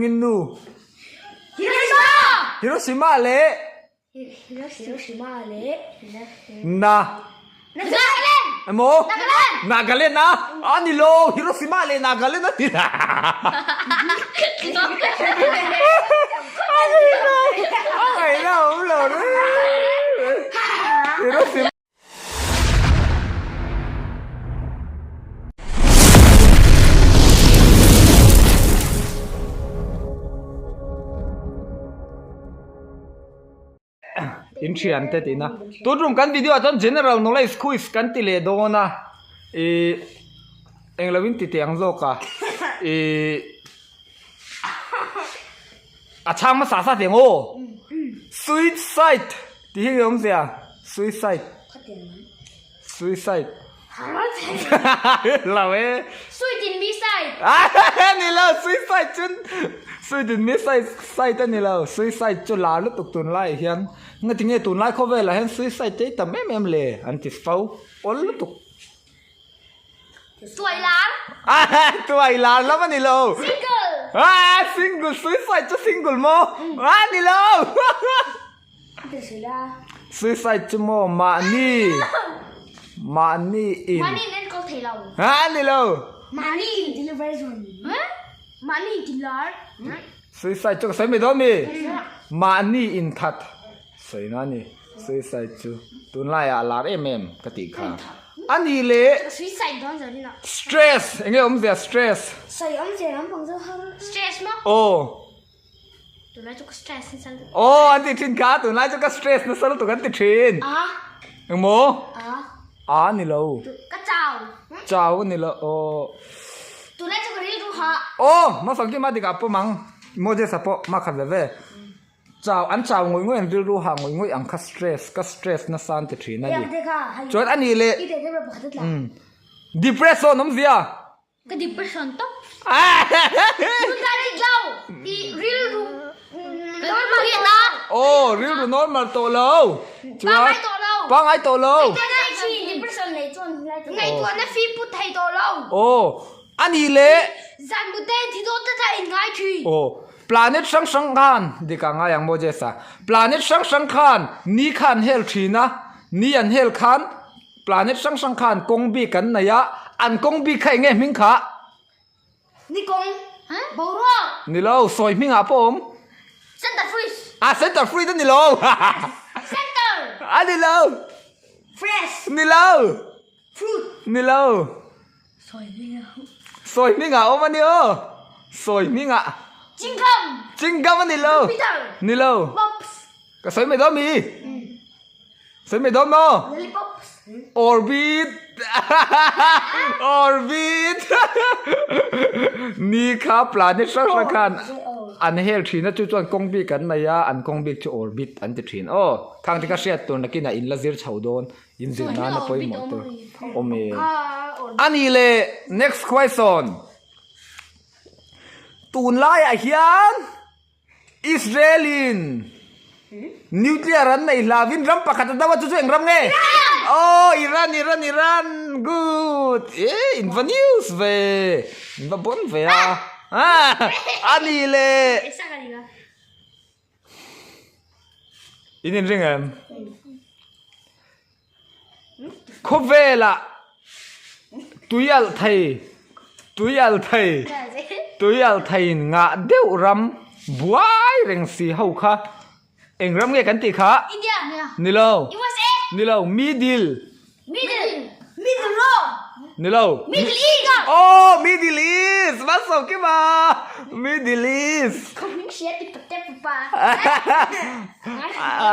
In nu. Hiroshima! Hiroshima leh. Hiroshima leh. Na. Nagaland! Emaw? Nagaland! Nagaland a? A ni lo, Hiroshima leh Nagaland a ti la. A ngaihna a awm lo reng. Hiroshima. In thian te tihna tun rum kan video ah chuan general knowledge quiz kan ti leh dawn a ih englo in ti teh ang zawk a ih a chhang hmasa sa teh ang aw suicide tih hi nge awmzia suicide suicide lo e ni lo suicide chu suit in mi side side a ni lo suicide chu lar lutuk tunlai ah hian ngatinge tunlai khawvelah hian suicide te hi tam em em le an ti fo awl lutuk. Tuai lar. Tuai lar lam a ni lo. Single. Ah, single suicide chu single maw? Ah, ni lo. Suicide chu maw mahni mahni in. Mahni in enkawl thei lo. Ah, ni lo. Mahni in deliver zon. Mahni in ti lar. Suicide chu ka sawi mai dawn mi? Mahni in that. Sawi na ni. Suicide chu tunlaiah a lar em em ka tih kha. A nih leh Suicide dawn zawh rinah. Stress eng nge awmzia stress? Sawi awmzia lampang zawh har. Stress maw? Aw. Tunlai chu ka stress nasa lutuk. Aw an ti thin kha tunlai chu ka stress nasa lutuk an ti thin. A. Eng maw? A. A ni lo. Ka chau. Chau a ni lo aw. Tunlai chu ka rilru hah. Aw hmasang kima dikah pawm ang Moses-a pawh hma khat ve ve. Chau, an chau ngawih ngawih an rilru ha ngawih ngawih ang kha stress, ka stress nasa an ti thin a ni. Chuan a nih leh, umm, depression awm zia. Ka depression tawp. Nundan dik lo, i rilru normal tawh lo. Aw, rilru normal tawh lo. Chuan, Pangngai tawh lo. Pangngai tawh lo. Depression nei chuan ngaihtuahna fim put thei tawh lo. Aw, a nih leh. Zan mute thi dawn ta ta in ngai thin. Aw, Planet hrang hrang khan, dik a ngai ang maw Jess-a, planet hrang hrang khan ni kha an hel thin a, ni an hel khan planet hrang hrang khan kawng bik an nei a, an kawng bik kha eng nge hming kha? Ni kawng, boruak. Ni lo, sawi hmingah pawh awm. Center freeze. Ah, center freeze a ni lo. Center. A ni lo. Fresh. Ni lo. Fruit. Ni lo. Sawi hmingah. Sawi hmingah awm a ni aw. Sawi hmingah. Chingam. Chingam a ni lo. Jupiter. Ni lo. Pops. Ka sawi mai dawn mi? Sawi mai dawn maw? Lollipops. Orbit. Orbit. Ni kha planet hrang hrang khan an hel thin a chu chuan kawng bik an nei a an kawng bik chu orbit an ti thin aw. Khang te ka hriat tur nakinah in la zir chho dawn. In zir nan a pawimawh tur awm e. A nih leh next question. Tunlaiah hian Israel in nuclear an nei hlavin ram pakhat a do a chu chu eng ram nge? Oh Iran Iran Iran good e in va news ve in va bon ve a. A nih leh In inring em? Khawvelah tui alh thei, tui alh thei, tui alh theiin ngah deuh ram buai reng si ho kha eng ram nge kan tih kha? Ni lo. Ni lo, middle. Middle Middle Road Ni lo. Middle East Oh, Middle East! Va saw kim a! Middle East! Ka hming hria ti pa te pa.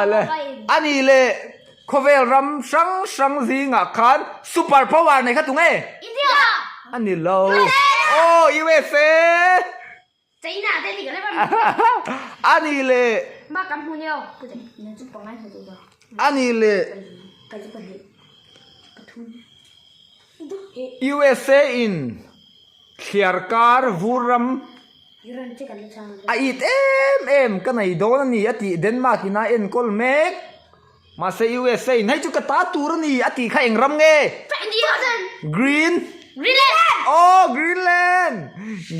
Ale. Ani le khawvel ram hrang hrang zingah khan super power nei kha tu nge? India! Ani lo. Oh, USA! China te ti ka le Ani le. Ma kam hu neo. Na chu pangai hu ba. Ani le. Ka chu pahnih. Pathum. USA in thliarkar vur ram a it em em ka nei dawn a ni a tih Denmark in a enkawl mek. Mahse USA in hei chu ka ta tur a ni a tih kha eng ram nge? Green. Greenland. Oh, Greenland!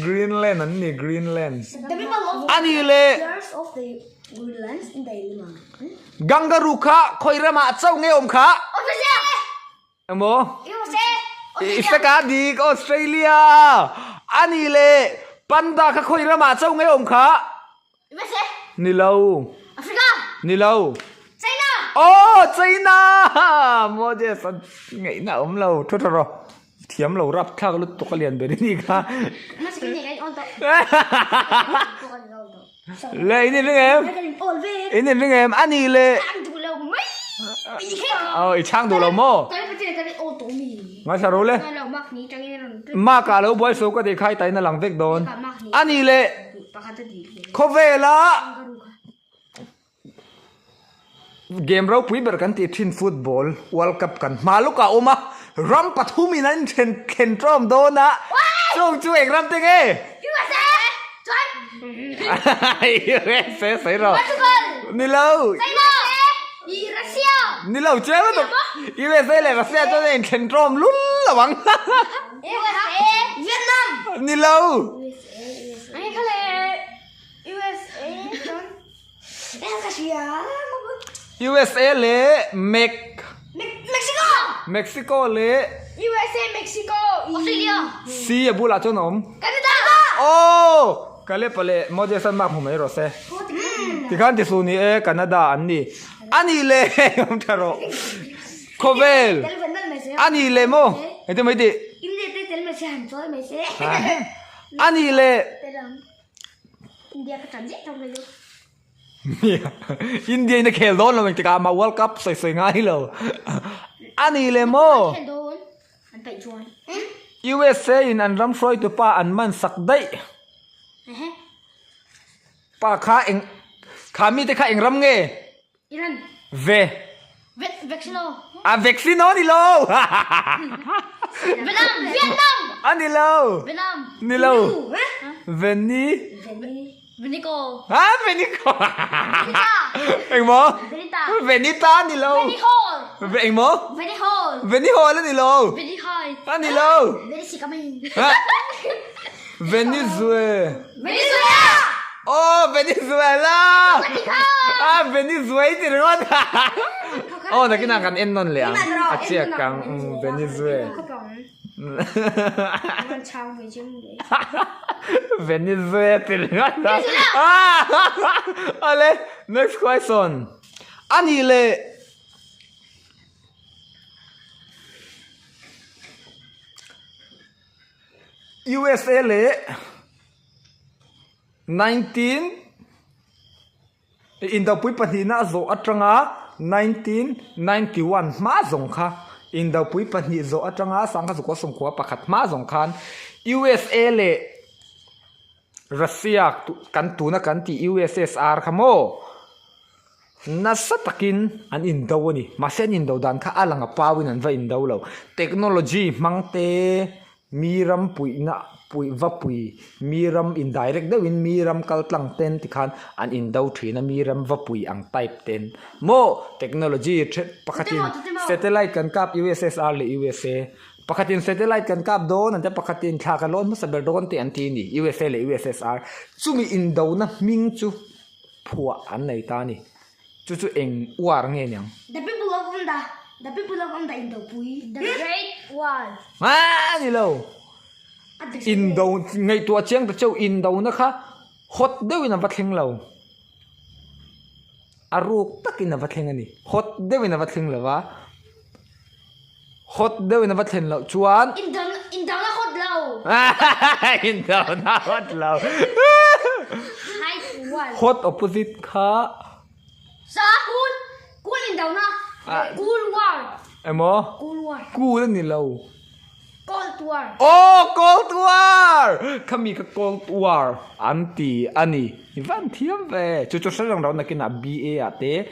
Greenland an ni, Greenland. Ani le Kangaroo kha khawi ramah chauh nge awm kha? Emaw? I feka dik Australia. Ani le Panda kha khawi ramah chauh nge awm kha? Ni lo. Ni lo. Oh, China! Moses a ngaihna a awm lo. Thu tha rawh. Thiam lo rap thlak lutuk a lian ber i nih kha. Le in inring em? In inring em? A nih le. Oh, i chhang duh lo maw? Ngaithla ro le. Mark ah lo buai so ka tih kha i taina lang vek dawn. A nih le. Khawvela game ropui ber kan tih thin football world cup kan hma lawk ah a awm a, ram pathum in an inthen thlen tawm dawn a, chung chu eng ram te nge? USA sawi rawh. Ni lo. Ni lo chiang lutuk. USA leh Russia chuan an inthen tawm lul lo ang. Ni lo. USA leh Mek Mexico leh C a bulah chuan a awm Aw Caleb-a leh Moses-a mark hmu mai rawh se Tikhan ti su ni e Canada an ni A nih leh awm tha rawh Khawvel A nih leh maw Engtin mai tih A nih leh India in a khel dawn lo engtikah mah World Cup sawi sawi ngai lo. A nih leh maw? USA in an ram hruaitu pa an man sak daih. Pa kha eng kha mite kha eng ram nge? Ve. A vaccine a ni lo. A ni lo. Ni lo. Veni. Ha Venico. Engmaw? Venita a ni lo. Engmaw? Venihall a ni lo. A ni lo. Venizue. Oh, Venezuela! Ah, Venezuela ti ringawt. Oh, nakinah kan en nawn leh ang. A chiak ang. Mm, Venezuela. Venezuela ti ringawt. Ah! Ale, next question. Ani leh USA leh 19 Indopui pahnihna a zawh atanga 1991 hma zawng kha Indopui pahnih zawh atanga sangha zukua sawmkhua pakhat hma zawng khan USA leh Russia kan tuna kan tih USSR kha maw nasa takin an indo a ni. Mahse an indo dan kha a lang a pauin an va indo lo. Technology hmang te mi ram puihna puih va pui mi ram indirect deuhin mi ram kal tlang ten tikhan an indo thin a mi ram va pui ang type ten maw technology then pakhatin satellite kan kap USSR leh USA Pakhatin satellite kan kap dawn an tia, pakhatin thla kan lawn hmasa ber dawn tih an ti a ni, USA leh USSR. Chumi indona hming chu phuah an nei ta a ni. Chu chu eng war nge niang? The people of Onda, the people of Onda indopui. The Great War. A ni lo. Indo ngaihtuah chiang ta cheu indona kha hot deuhin a va thleng lo. A ruk takin a va thleng a ni. Hot deuhin a va thleng lo va. Hot deuhin a va thlen loh chuan. Indang a hot lo. Indang a hot lo. Hot opposite kha. Sa cool. Cool indang na. Cool war. Emaw? Cool war. Cool a ni lo. Cold war. Oh, cold war. Khami kha cold war an ti a ni. I van thiam ve. Chu chu hre reng rau nakinah BA ah te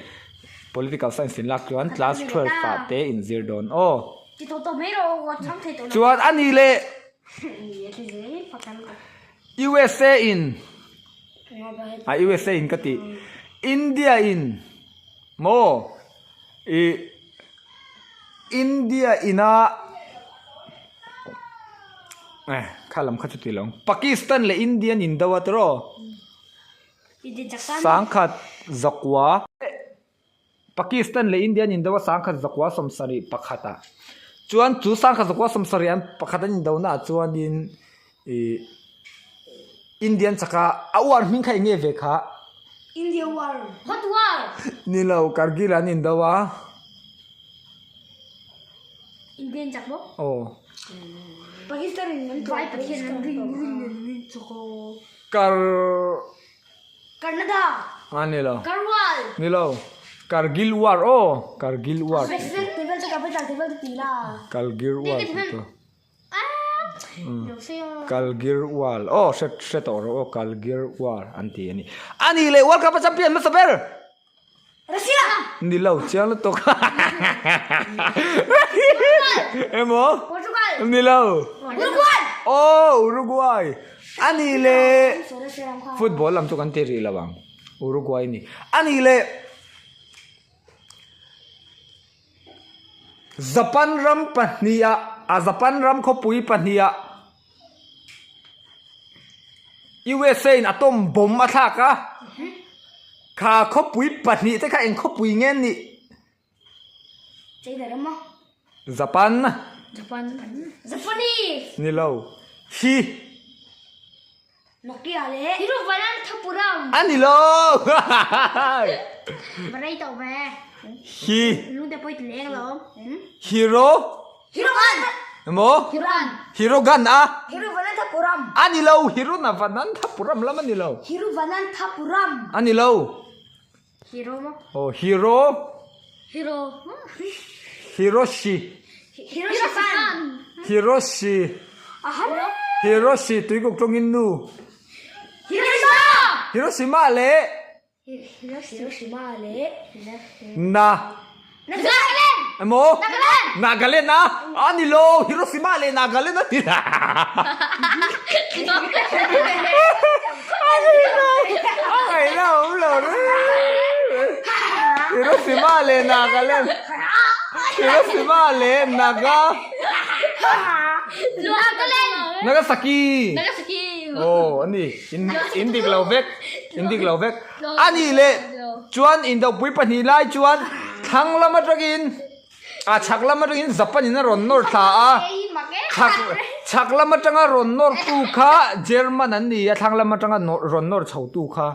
Political science in lak chuan class 12 ah te in zir dawn aw. Chuan a ni leh USA in a USA in ka tih India in maw ih India ina. Eh, kha lam kha chu ti lo. Pakistan leh India an indo a tiraw? 1000 zakua. Pakistan leh India an indo a 1000 zakua 71 ah. Chuan chu 1000 zakua 70 an pakhat an indo naah chuanin ih Indian chaka a war hming kha eng nge ve kha? India war. Hot war. Ni lo, Kargil an indo a. Indian chak bawk. Aw. Pakistan in an vai pathian an ring ring an ring chak aw. Kar Karnada. Ah ni lo. Karwal. Ni lo. Kargil war aw. Kargil war. President tebel chu capital tebel chu ti la. Kargil war tih chu. Kalgir war aw hre hre tawh rawh aw Kalgir war an ti a ni. A nih leh World Cup a champion hmasa ber. Russia! Ni lo chiang lutuk. Emaw? Portugal! Ni lo. Uruguay! Oh, Uruguay. A nih leh football lam chu kan ti rih lo ang. Uruguay ni. A nih leh Japan ram pahniha a Japan ram khawpui pahniha USA in atom bomb a thlak a, kha khawpui pahnih te kha eng khawpui nge an nih? Japan. Japan. Japanese. Ni lo. Hi. Nokia le. Thiruvananthapuram. A ni lo. Varai tawh ve. Hi. Lungte pawh i ti leng lo. Hero. Hirogan. Emaw? Hirogan. Hirogan a. Hiruvananthapuram. A ni lo. Hirunavananthapuram lam a ni lo. Hiruvananthapuram. A ni lo. Hero maw? Aw, Hero. Hero. Hiroshi. Hiroshisan. Hiroshi. Aha. Hiroshi tuikuk tawngin nu. Hiroshima. Hiroshima leh. Hiroshima leh. Na. Nagaland. Emaw? Nagaland. Nagaland a? A ni lo, Hiroshima leh Nagaland a ti. A ngaihna a awm lo Hiroshima leh Nagaland. Hiroshima leh Naga. Nagaland. Nagasaki. Nagasaki. Aw a ni. In in dik lo vek. In dik lo vek. A nih leh chuan indopui pahnih lai chuan thlang lam atangin ah chhak lam atangin Japan in a rawn nawr thla a chhak chhak lam atanga rawn nawr tu kha German an ni a thlang lam atanga rawn nawr chho tu kha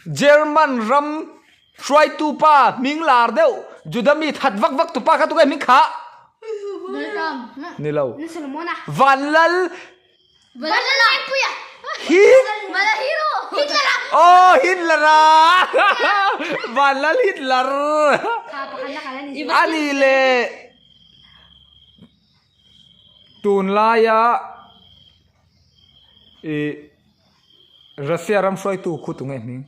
German ram hruaitu pa hming lar deuh Juda mi that vak vak tu pa kha tunge hming kha ni lo Vanlal Hi Aw Hitler a Vanlal Hitler a ni leh tunlaia ih Russia ram hruaitu khu tunge hming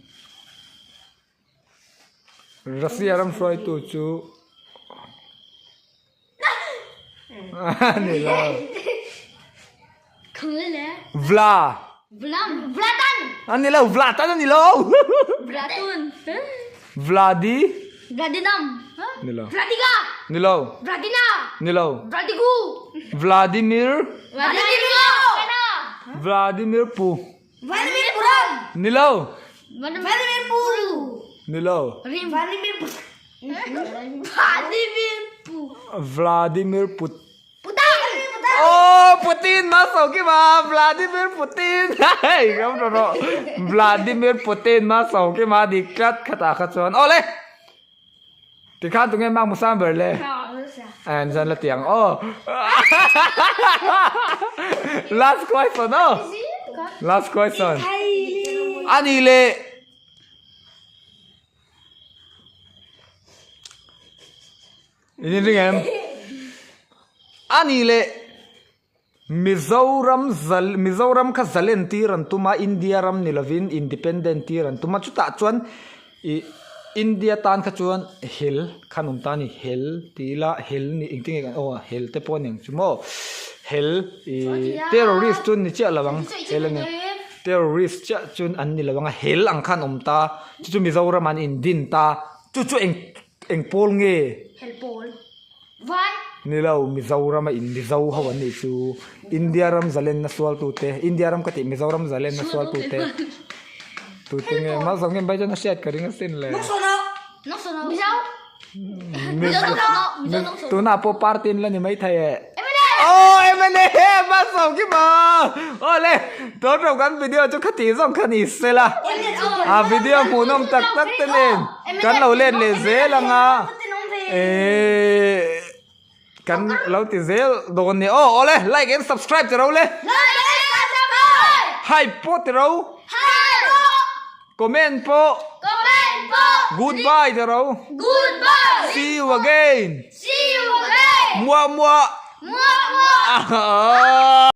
Russia ram hruaitu chu. Ni lo. Vla. Vlatan. A ni lo, Vlatan a ni lo. Vlatun. Vladi. Vladinam. Ni lo. Vladiga. Ni lo. Vladina. Ni lo. Vladigu. Vladimir. Vladimir. Vladimir Pu. Vladimir Puram. Ni lo. Vladimir Puru. Ni lo. Vladimir Vladimir Pu. Vladimir Put. Putin. Oh, Putin ma so ki ma Vladimir Putin. Hei, ngam ro ro. Vladimir Putin ma so ki ma dik tlat khatah kha chuan. Awle. Tikhan tunge mak musam ber le. And zan la tiang aw. Last question aw. Last question. Ani le In ring em? Ani le Mizoram zal Mizoram kha zalen tir an tum a India ram ni lovin independent tir an tum a chutah chuan ih India tan kha chuan hel kha an awm ta a ni hel tih ila hel ni engtin nge kan aw hel te pawh a ni ang chu maw hel ih terrorist chu ni chiah lo ang hel a ni terrorist chiah chuan an ni lo ang a hel ang kha an awm ta chu chu Mizoram ah an indin ta chu chu eng eng pawl nge hel pawl vai. Ni lo, Mizoram a in Mizo ho an nih chu. India ram zalenna sualtute, India ram ka tih Mizoram zalenna sualtute. Tute nge Malsawm nge Baijan a hriat ka ring asin le. Mizo. Tunah pawh party an la ni maithei e. Aw MLA Malsawm khi maw. Aw le, tun rawh kan video chu khati zawng kha ni sela. A video hmuhnawm tak tak te nen kan lo let leh zel ang a. Eee kan lo ti zel dawn nia. Aw awle like and subscribe ti ro le. Hype pawh ti ro. Comment pawh. Comment pawh. Goodbye ti ro. Goodbye. See you again. See you again. Muah muah. Muah muah.